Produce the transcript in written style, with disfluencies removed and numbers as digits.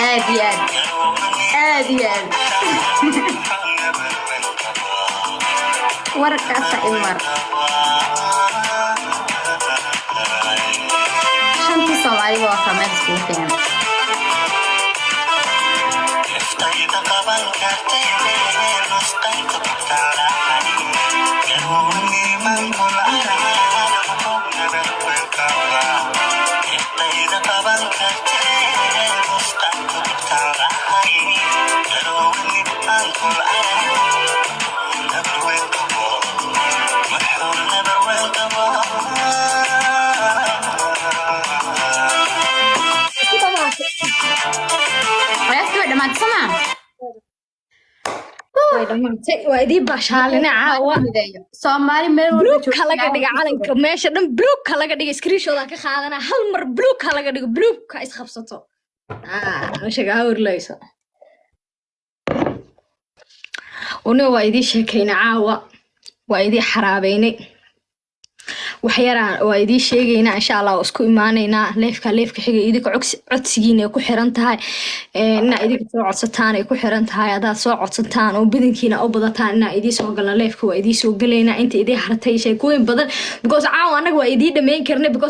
Aad iyo aad, aad iyo aad. Warkaasa imar shantii Soomaaliba waa kaa meel iskugu keenay. Ku dhamaatay. Ciyaartii way dhamaatay, somaa? Way dhamaatay, waa idii baashaalina caawa. Soomaali meel walba Buluug ha laga joogta. Dhiga calanka meesha dhan buluug ha laga dhiga. Screenshot aan ka qaadanaa. Hal mar buluug ha laga dhigo, buluug ha isqabsato. Ah, meesha gaa horleyso. Una waa idii sheekaynay caawa, waa idii xaraabeynay waxyaraa, waa idii sheegaynaa. Insha Allah waa isku imaanaynaa live-ka live-ka xiga. Idinka codsigiina ay ku xiran tahay, inaa idinka soo codsataan ay ku xiran tahay. Haddaad soo codsataan oo badankiina u badataan inaa idii soo galna live-ka, waa idii soo gelaynaa. Inta idii hartay sheekooyin badan, because caawa annaga waa idii dhameyn karnay, because